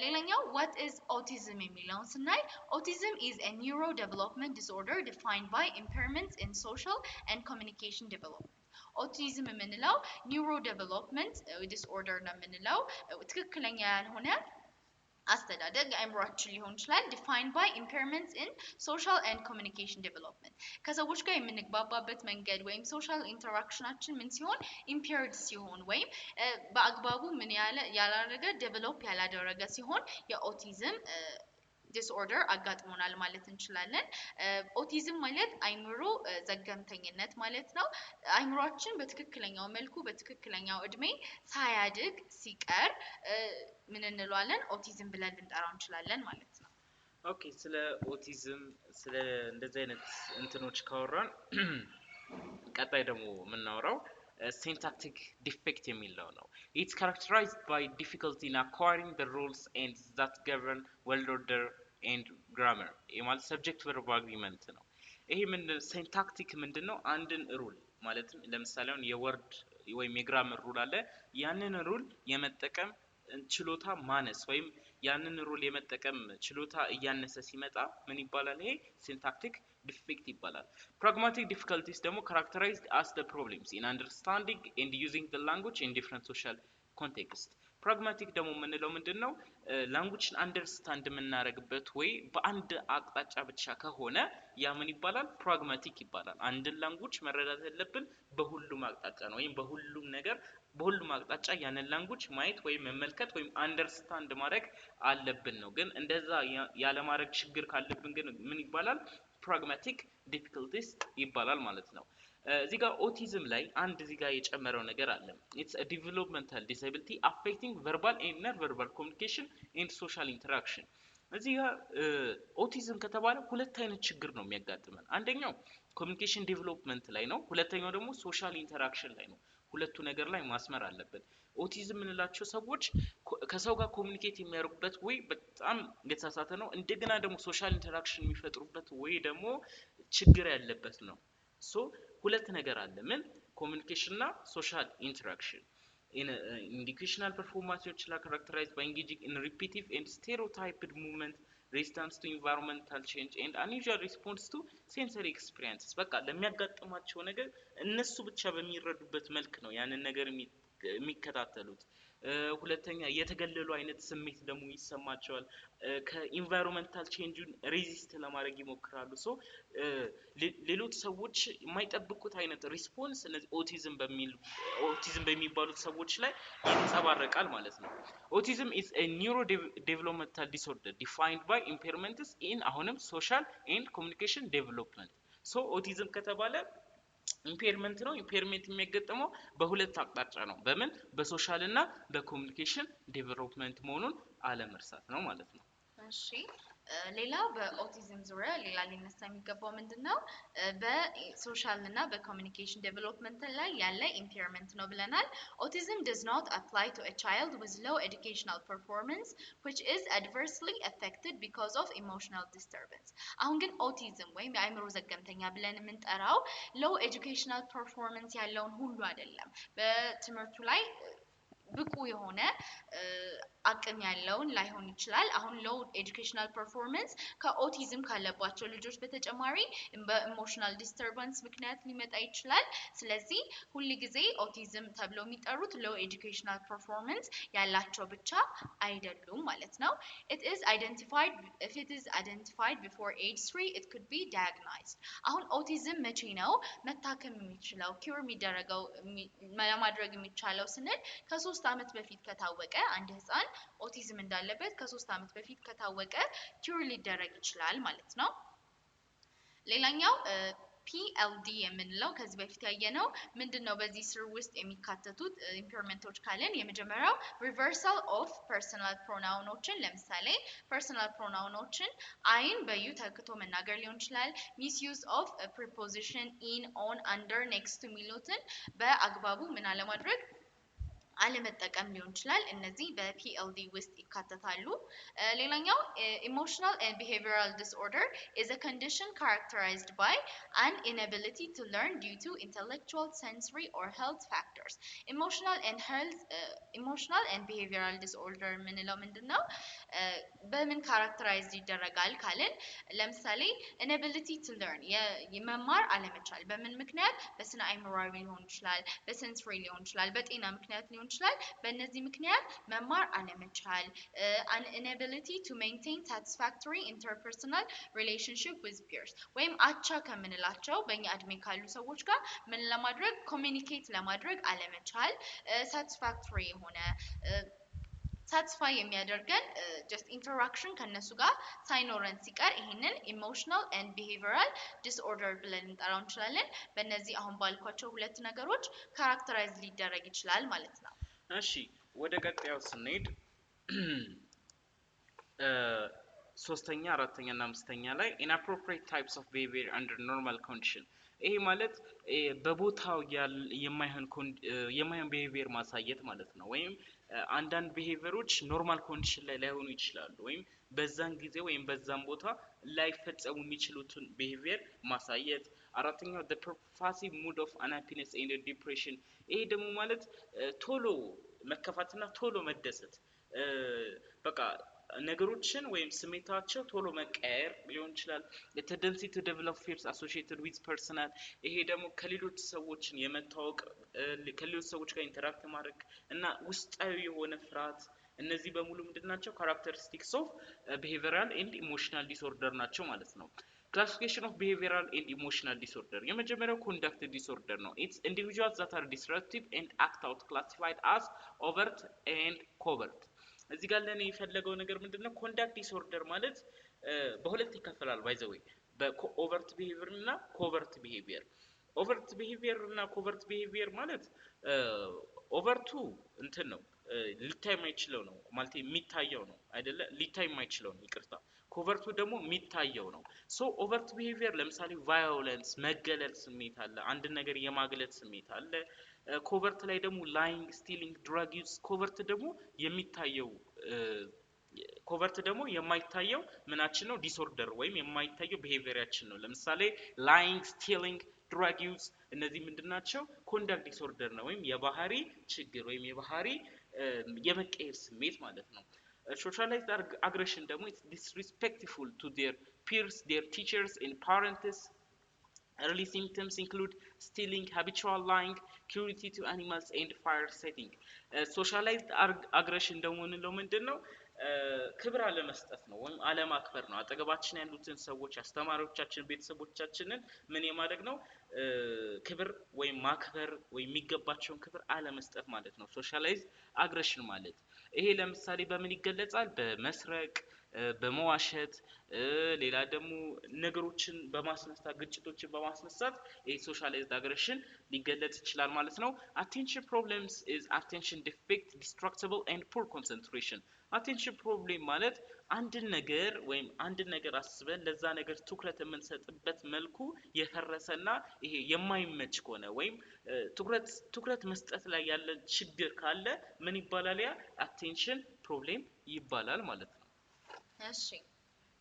ሌላኛው what is autism የሚለውን ስናይ autism is a neurodevelopment disorder defined by impairments in social and communication development. ኦቲዝም የምንለው neurodevelopment disorder ነው የምንለው፣ ትክክለኛ ያልሆነ አስተዳደግ አእምሯችን ሊሆን ይችላል። Defined by impairments in social and communication development፣ ከሰዎች ጋር የምንግባባበት መንገድ ወይም social interaction ኣችን ምን ሲሆን impaired ሲሆን ወይም በአግባቡ ምን ያለ ያላደረገ develop ያላደረገ ሲሆን የ autism disorder አጋጥሞናል ማለት እንችላለን። ኦቲዝም ማለት አይምሮ ዘገምተኝነት ማለት ነው። አይምሯችን በትክክለኛው መልኩ በትክክለኛው እድሜ ሳያድግ ሲቀር ምን እንለዋለን? ኦቲዝም ብለን ልንጠራው እንችላለን ማለት ነው። Okay፣ ስለ ኦቲዝም ስለ እንደዚህ አይነት እንትኖች ካወራን ቀጣይ ደግሞ የምናወራው syntactic defect የሚለው ነው። It's characterized by difficulty in acquiring the rules and that govern word order and grammar። ይህ ማለት subject verb agreement ነው። ይሄ ምን syntactic ምንድን ነው? አንድን rule ማለትም ለምሳሌ አሁን የ word ወይም የ grammar rule አለ። ያንን rule የመጠቀም ችሎታ ማነስ ወይም ያንን rule የመጠቀም ችሎታ እያነሰ ሲመጣ ምን ይባላል? ይሄ syntactic defect ይባላል። Pragmatic difficulties ደግሞ characterized as the problems in understanding and using the language in different social context። Pragmatic ደግሞ የምንለው ምንድን ነው? Language ን understand የምናደርግበት ወይ በአንድ አቅጣጫ ብቻ ከሆነ ያ ምን ይባላል? Pragmatic ይባላል። አንድን language መረዳት ያለብን በሁሉም አቅጣጫ ነው፣ ወይም በሁሉም ነገር በሁሉም አቅጣጫ ያንን language ማየት ወይም መመልከት ወይም understand ማድረግ አለብን ነው። ግን እንደዛ ያለማድረግ ችግር ካለብን ግን ምን ይባላል? Pragmatic difficulties ይባላል ማለት ነው። እዚህ ጋር ኦቲዝም ላይ አንድ እዚህ ጋር የጨመረው ነገር አለ። It's a developmental disability affecting verbal and non verbal communication and social interaction። እዚህ ጋር ኦቲዝም ከተባለ ሁለት አይነት ችግር ነው የሚያጋጥመን። አንደኛው communication development ላይ ነው። ሁለተኛው ደግሞ social interaction ላይ ነው። ሁለቱ ነገር ላይ ማስመር አለብን። ኦቲዝም የምንላቸው ሰዎች ከሰው ጋር communicate የሚያደርጉበት way በጣም የተሳሳተ ነው። እንደገና ደግሞ social interaction የሚፈጥሩበት way ደግሞ ችግር ያለበት ነው። So ሁለት ነገር አለ። ምን? Communication እና social interaction። Educational performance ሊሆን ይችላል፣ characterized by engaging in repetitive and stereotyped movement, resistance to environmental change and unusual response to sensory experiences። በቃ ለሚያጋጥማቸው ነገር እነሱ ብቻ በሚረዱበት መልክ ነው ያንን ነገር የሚከታተሉት። ሁለተኛ የተገለሉ አይነት ስሜት ደግሞ ይሰማቸዋል። ከ environmental change ኡን resist ለማድረግ ይሞክራሉ። So ሌሎች ሰዎች የማይጠብቁት አይነት response እነዚህ ኦቲዝም በሚባሉት ሰዎች ላይ ይንጸባረቃል ማለት ነው። Autism is a neurodevelopmental disorder defined by impairments in አሁንም social and communication development። So ኦቲዝም ከተባለ impairment ነው። Impairment የሚያጋጥመው በሁለት አቅጣጫ ነው። በምን? በ social እና በ communication development መሆኑን አለመርሳት ነው ማለት ነው። እሺ፣ ሌላ በኦቲዝም ዙሪያ ሌላ ሊነሳ የሚገባው ምንድን ነው? በ social እና በ communication development ላይ ያለ impairment ነው ብለናል። Autism does not apply to a child with low educational performance which is adversely affected because of emotional disturbance። አሁን ግን ኦቲዝም ወይም የአእምሮ ዘገምተኛ ብለን የምንጠራው low educational performance ያለውን ሁሉ አይደለም። በትምህርቱ ላይ ብቁ የሆነ አቅም ያለውን ላይሆን ይችላል። አሁን low educational performance ከኦቲዝም ካለባቸው ልጆች በተጨማሪ በ emotional disturbance ምክንያት ሊመጣ ይችላል። ስለዚህ ሁል ጊዜ ኦቲዝም ተብለው የሚጠሩት low educational performance ያላቸው ብቻ አይደሉም ማለት ነው። It is identified if it is identified before age 3, it could be diagnosed። አሁን ኦቲዝም መቼ ነው መታከም የሚችለው፣ cure የሚደረገው፣ ለማድረግ የሚቻለው ስንል ከ3 ዓመት በፊት ከታወቀ፣ አንድ ህፃን ኦቲዝም እንዳለበት ከ3 ዓመት በፊት ከታወቀ cure ሊደረግ ይችላል ማለት ነው። ሌላኛው PLD የምንለው ከዚህ በፊት ያየነው ምንድን ነው? በዚህ ስር ውስጥ የሚካተቱት impairment ኦች ካልን የመጀመሪያው reversal of personal pronoun ኦችን፣ ለምሳሌ personal pronoun ኦችን I ን በ you ተክቶ መናገር ሊሆን ይችላል። Misuse of preposition in፣ on፣ under፣ next to የሚሉትን በአግባቡ ምን አለማድረግ፣ አለመጠቀም ሊሆን ይችላል። እነዚህ በ PLD ውስጥ ይካተታሉ። ሌላኛው emotional and behavioral disorder is a condition characterized by an inability to learn due to intellectual, sensory or health factors። Emotional and behavioral disorder የምንለው ምንድን ነው? በምን characterized ይደረጋል ካልን ለምሳሌ inability to learn፣ የመማር አለመቻል፣ በምን ምክንያት? በስነ አእምሯዊ ሊሆን ይችላል፣ በ sensory ሊሆን ይችላል፣ በጤና ምክንያት ሊሆን ይችላል። በእነዚህ ምክንያት መማር አለመቻል፣ an inability to maintain satisfactory interpersonal relationship with peers ወይም አቻ ከምንላቸው በእኛ እድሜ ካሉ ሰዎች ጋር ምን ለማድረግ፣ communicate ለማድረግ አለመቻል፣ satisfactory የሆነ፣ satisfy የሚያደርገን just interaction ከነሱ ጋር ሳይኖረን ሲቀር ይሄንን emotional and behavioral disorder ብለን ልንጠራው እንችላለን። በእነዚህ አሁን ባልኳቸው ሁለት ነገሮች characterize ሊደረግ ይችላል ማለት ነው። እሺ፣ ወደ ቀጣዩ ስንሄድ ሶስተኛ፣ አራተኛ እና አምስተኛ ላይ inappropriate types of behavior under normal condition። ይሄ ማለት በቦታው የማይሆን behavior ማሳየት ማለት ነው። ወይም አንዳንድ behavior ኦች normal condition ላይ ላይሆኑ ይችላሉ። ወይም በዛን ጊዜ ወይም በዛን ቦታ ላይፈጸሙ የሚችሉትን behavior ማሳየት። አራተኛው the pervasive mood of unhappiness and depression። ይሄ ደግሞ ማለት ቶሎ መከፋትና ቶሎ መደሰት፣ በቃ ነገሮችን ወይም ስሜታቸው ቶሎ መቀየር ሊሆን ይችላል። Tendency to develop fears associated with personal። ይሄ ደግሞ ከሌሎች ሰዎችን የመታወቅ፣ ከሌሎች ሰዎች ጋር interact ማድረግ እና ውስጣዊ የሆነ ፍርሃት፣ እነዚህ በሙሉ ምንድን ናቸው? Characteristics of behavioral and emotional disorder ናቸው ማለት ነው። Classification of behavioral and emotional disorder። የመጀመሪያው conduct disorder ነው። It's individuals that are disruptive and act out, classified as overt and covert። እዚህ ጋር ለእኔ የፈለገው ነገር ምንድን ነው? Conduct disorder ማለት በሁለት ይከፈላል። By the way በ overt behavior እና covert behavior። Overt behavior እና covert behavior ማለት overt ኡ እንትን ነው ሊታይ የማይችለው ነው ማለት የሚታየው ነው አይደለ? ሊታይ የማይችለው ነው፣ ይቅርታ። Covert ኡ ደግሞ የሚታየው ነው። So overt behavior ለምሳሌ violence፣ መገለል ስሜት አለ፣ አንድን ነገር የማግለል ስሜት አለ። Covert ላይ ደግሞ lying፣ stealing፣ drug use። Covert ደግሞ የሚታየው፣ covert ደግሞ የማይታየው ምናችን ነው? Disorder ወይም የማይታየው behavior ኣችን ነው። ለምሳሌ lying፣ stealing፣ drug use እነዚህ ምንድን ናቸው? Conduct disorder ነው ወይም የባህሪ ችግር ወይም የባህሪ የመቀየር ስሜት ማለት ነው። Socialized aggression ደግሞ disrespectful to their peers, their teachers and parents. Early symptoms include stealing, habitual lying, cruelty to animals and fire setting. Socialized aggression ደግሞ እንለው ምንድን ነው? ክብር አለመስጠት ነው ወይም አለማክበር ነው። አጠገባችን ያሉትን ሰዎች፣ አስተማሪዎቻችን፣ ቤተሰቦቻችንን ምን የማድረግ ነው? ክብር ወይም ማክበር ወይም የሚገባቸውን ክብር አለመስጠት ማለት ነው። Socialized aggression ማለት ይሄ ለምሳሌ በምን ይገለጻል? በመስረቅ፣ በመዋሸት፣ ሌላ ደግሞ ነገሮችን በማስነሳት፣ ግጭቶችን በማስነሳት ይሄ socialized aggression ሊገለጽ ይችላል ማለት ነው። Attention problems is attention defect, distractible and poor concentration። Attention problem ማለት አንድን ነገር ወይም አንድን ነገር አስበን ለዛ ነገር ትኩረት የምንሰጥበት መልኩ የፈረሰና ይሄ የማይመች ከሆነ ወይም ትኩረት መስጠት ላይ ያለ ችግር ካለ ምን ይባላል? ያ attention problem ይባላል ማለት ነው። እሺ፣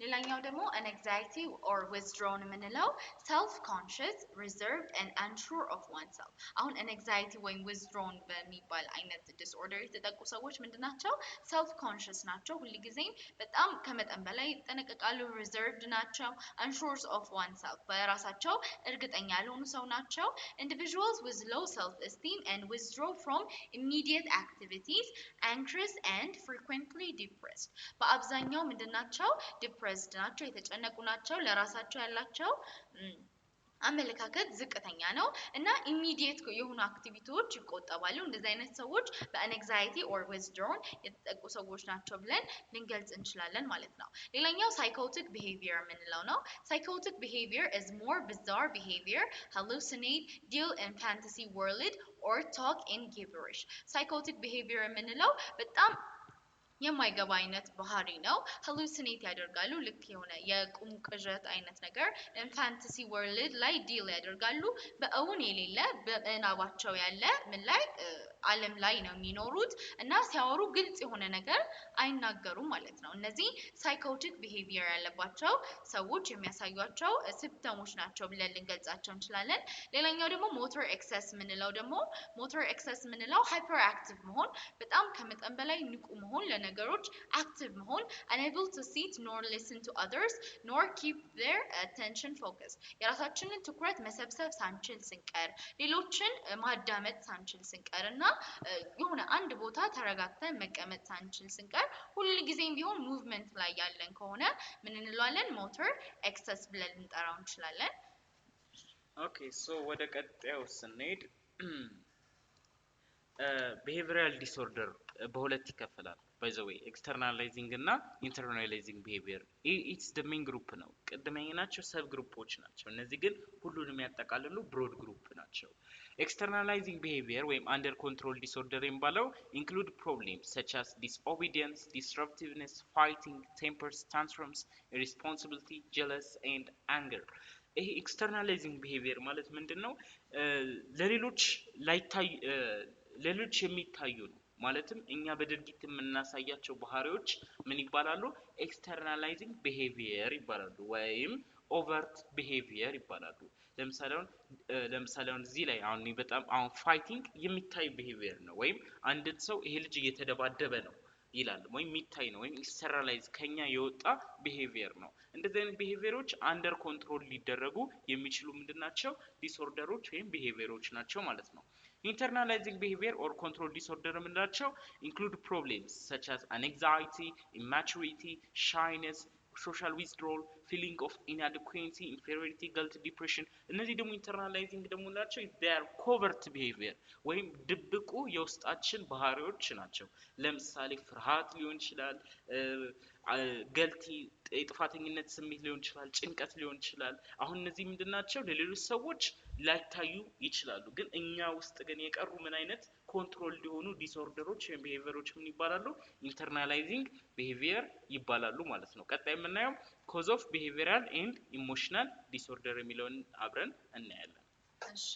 ሌላኛው ደግሞ an anxiety or withdrawn የምንለው self conscious, reserved and unsure of oneself። አሁን an anxiety ወይም withdrawn በሚባል አይነት disorder የተጠቁ ሰዎች ምንድን ናቸው? Self conscious ናቸው። ሁልጊዜም በጣም ከመጠን በላይ ይጠነቀቃሉ። Reserved ናቸው። Unsure of oneself፣ በራሳቸው እርግጠኛ ያልሆኑ ሰው ናቸው። Individuals with low self esteem and withdraw from immediate activities, anxious and frequently depressed። በአብዛኛው ምንድን ናቸው? Depressed ናቸው፣ የተጨነቁ ናቸው። ለራሳቸው ያላቸው አመለካከት ዝቅተኛ ነው እና immediate የሆኑ activity ዎች ይቆጠባሉ። እንደዚህ አይነት ሰዎች በ anxiety or withdrawn የተጠቁ ሰዎች ናቸው ብለን ልንገልጽ እንችላለን ማለት ነው። ሌላኛው psychotic behavior የምንለው ነው። Psychotic behavior is more bizarre behavior, hallucinate, deal in fantasy world or talk in gibberish። Psychotic behavior የምንለው በጣም የማይገባ አይነት ባህሪ ነው። Hallucinate ያደርጋሉ። ልክ የሆነ የቁም ቅዠት አይነት ነገር፣ fantasy world ላይ deal ያደርጋሉ። በእውን የሌለ፣ በምናባቸው ያለ ምን ላይ ዓለም ላይ ነው የሚኖሩት እና ሲያወሩ ግልጽ የሆነ ነገር አይናገሩም ማለት ነው። እነዚህ psychotic behavior ያለባቸው ሰዎች የሚያሳዩቸው symptom ኦች ናቸው ብለን ልንገልጻቸው እንችላለን። ሌላኛው ደግሞ motor excess የምንለው ደግሞ፣ motor excess የምንለው hyperactive መሆን፣ በጣም ከመጠን በላይ ንቁ መሆን፣ ለነገሮች active መሆን፣ unable to sit nor listen to others nor keep their attention focused፣ የራሳችንን ትኩረት መሰብሰብ ሳንችል ስንቀር፣ ሌሎችን ማዳመጥ ሳንችል ስንቀር እና የሆነ አንድ ቦታ ተረጋግተን መቀመጥ ሳንችል ስንቀር፣ ሁል ጊዜም ቢሆን movement ላይ ያለን ከሆነ ምን እንለዋለን? Motor excess ብለን ልንጠራው እንችላለን። Okay, so ወደ ቀጣዩ ስንሄድ behavioral disorder በሁለት ይከፈላል። By the way, externalizing እና internalizing behavior, it's the main group ነው። ቅድም ያየናቸው sub group ኦች ናቸው። እነዚህ ግን ሁሉንም ያጠቃልሉ broad group ናቸው። Externalizing behavior ወይም under control disorder የሚባለው include problems such as disobedience, disruptiveness, fighting, tempers, tantrums, irresponsibility, jealous and anger። ይሄ externalizing behavior ማለት ምንድን ነው? ለሌሎች ላይታይ፣ ለሌሎች የሚታዩ ነው። ማለትም እኛ በድርጊት የምናሳያቸው ባህሪዎች ምን ይባላሉ? Externalizing behavior ይባላሉ ወይም overt behavior ይባላሉ። ለምሳሌ አሁን እዚህ ላይ አሁን እኔ በጣም አሁን fighting የሚታይ behavior ነው። ወይም አንድን ሰው ይሄ ልጅ እየተደባደበ ነው ይላል ወይም የሚታይ ነው ወይም externalize ከኛ የወጣ behavior ነው። እንደዚህ አይነት behavior ኦች under control ሊደረጉ የሚችሉ ምንድን ናቸው? Disorder ኦች ወይም behavior ኦች ናቸው ማለት ነው። Internalizing behavior or control disorder የምንላቸው include problems such as anxiety, immaturity, shyness, social withdrawal, feeling of inadequacy, inferiority, guilt, depression። እነዚህ ደግሞ internalizing ደግሞ ናቸው፣ they're covert behavior ወይም ድብቁ የውስጣችን ባህሪዎች ናቸው። ለምሳሌ ፍርሃት ሊሆን ይችላል፣ guilty የጥፋተኝነት ስሜት ሊሆን ይችላል፣ ጭንቀት ሊሆን ይችላል። አሁን እነዚህ ምንድን ናቸው? ለሌሎች ሰዎች ላይታዩ ይችላሉ፣ ግን እኛ ውስጥ ግን የቀሩ ምን አይነት Control የሆኑ disorder ኦች ወይም behavior ኦች ምን ይባላሉ? Internalizing behavior ይባላሉ ማለት ነው። ቀጣይ የምናየው cause of behavioral and emotional disorder የሚለውን አብረን እናያለን። እሺ፣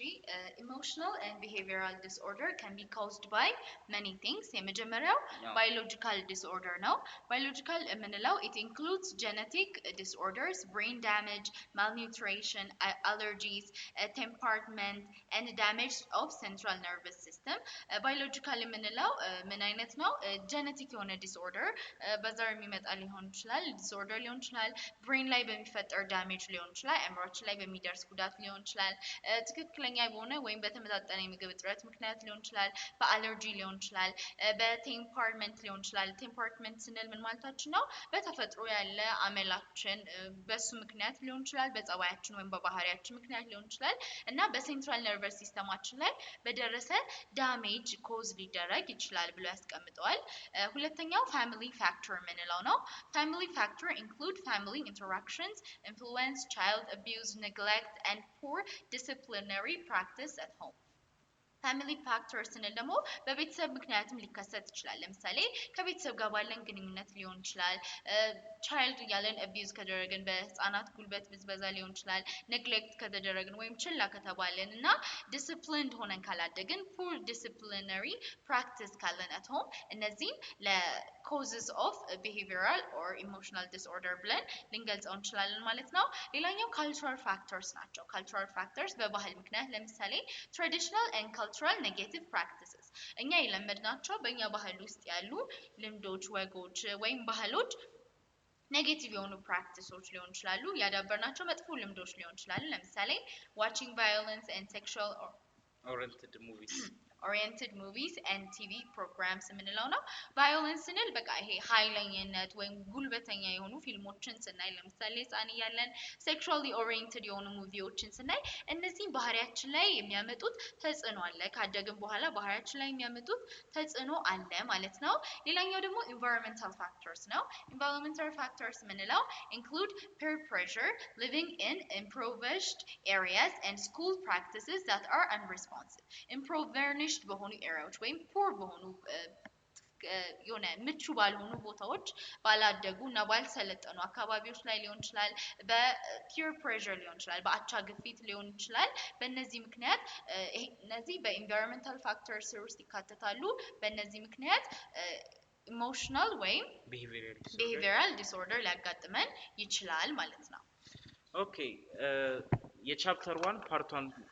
emotional and behavioral disorder can be caused by many things። የመጀመሪያው biological disorder ነው። Biological የምንለው it includes genetic disorders፣ brain damage፣ malnutrition፣ allergies፣ temperament and damage of central nervous system። Biological የምንለው ምን አይነት ነው? Genetic የሆነ disorder በዘር የሚመጣ ሊሆን ይችላል፣ disorder ሊሆን ይችላል፣ brain ላይ በሚፈጠር damage ሊሆን ይችላል፣ አእምሯችን ላይ በሚደርስ ጉዳት ሊሆን ይችላል፣ ትክክለኛ በሆነ ወይም በተመጣጠነ የምግብ እጥረት ምክንያት ሊሆን ይችላል፣ በአለርጂ ሊሆን ይችላል፣ በ temperament ሊሆን ይችላል። Temperament ስንል ምን ማለታችን ነው? በተፈጥሮ ያለ አመላችን በሱ ምክንያት ሊሆን ይችላል፣ በጸባያችን ወይም በባህሪያችን ምክንያት ሊሆን ይችላል እና በ central nervous system ኣችን ላይ በደረሰ damage cause ሊደረግ ይችላል ብሎ ያስቀምጠዋል። ሁለተኛው family factor የምንለው ነው። Family factor include family interactions፣ influence፣ child abuse፣ neglect and poor disciplinary practice at home። Family factor ስንል ደግሞ በቤተሰብ ምክንያትም ሊከሰት ይችላል። ለምሳሌ ከቤተሰብ ጋር ባለን ግንኙነት ሊሆን ይችላል። Child እያለን abuse ከተደረግን፣ በህፃናት ጉልበት ብዝበዛ ሊሆን ይችላል። Neglect ከተደረግን ወይም ችላ ከተባልን እና disciplined ሆነን ካላደግን፣ poor disciplinary practice ካለን at home፣ እነዚህም ለ causes of behavioral or emotional disorder ብለን ልንገልጸው እንችላለን ማለት ነው። ሌላኛው cultural factors ናቸው። Cultural factors በባህል ምክንያት፣ ለምሳሌ traditional and cultural negative practices፣ እኛ የለመድናቸው በእኛ ባህል ውስጥ ያሉ ልምዶች፣ ወጎች ወይም ባህሎች negative የሆኑ practice ኦች ሊሆን ይችላሉ። ያዳበርናቸው መጥፎ ልምዶች ሊሆን ይችላሉ። ለምሳሌ watching violence and sexual oriented movies oriented movies and TV programs የምንለው ነው። Violence ስንል በቃ ይሄ ኃይለኝነት ወይም ጉልበተኛ የሆኑ ፊልሞችን ስናይ፣ ለምሳሌ ህፃን እያለን sexually oriented የሆኑ movie ዎችን ስናይ እነዚህም ባህሪያችን ላይ የሚያመጡት ተጽዕኖ አለ። ካደግን በኋላ ባህሪያችን ላይ የሚያመጡት ተጽዕኖ አለ ማለት ነው። ሌላኛው ደግሞ environmental factors ነው። Environmental factors የምንለው include peer pressure፣ living in impoverished areas and school practices that are unresponsive። Impoverished በሆኑ area ዎች ወይም poor በሆኑ፣ የሆነ ምቹ ባልሆኑ ቦታዎች፣ ባላደጉ እና ባልሰለጠኑ አካባቢዎች ላይ ሊሆን ይችላል። በ peer pressure ሊሆን ይችላል። በአቻ ግፊት ሊሆን ይችላል። በእነዚህ ምክንያት እነዚህ በ environmental factor ስር ውስጥ ይካተታሉ። በእነዚህ ምክንያት emotional ወይም behavioral disorder behavioral disorder ሊያጋጥመን ይችላል ማለት ነው። Okay፣ የ chapter 1 part 1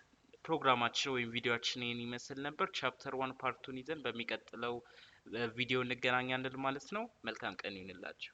ፕሮግራማችን ወይም ቪዲዮአችን ይህን ይመስል ነበር። Chapter 1 part 2 ን ይዘን በሚቀጥለው ቪዲዮ እንገናኛለን ማለት ነው። መልካም ቀን ይሁንላችሁ።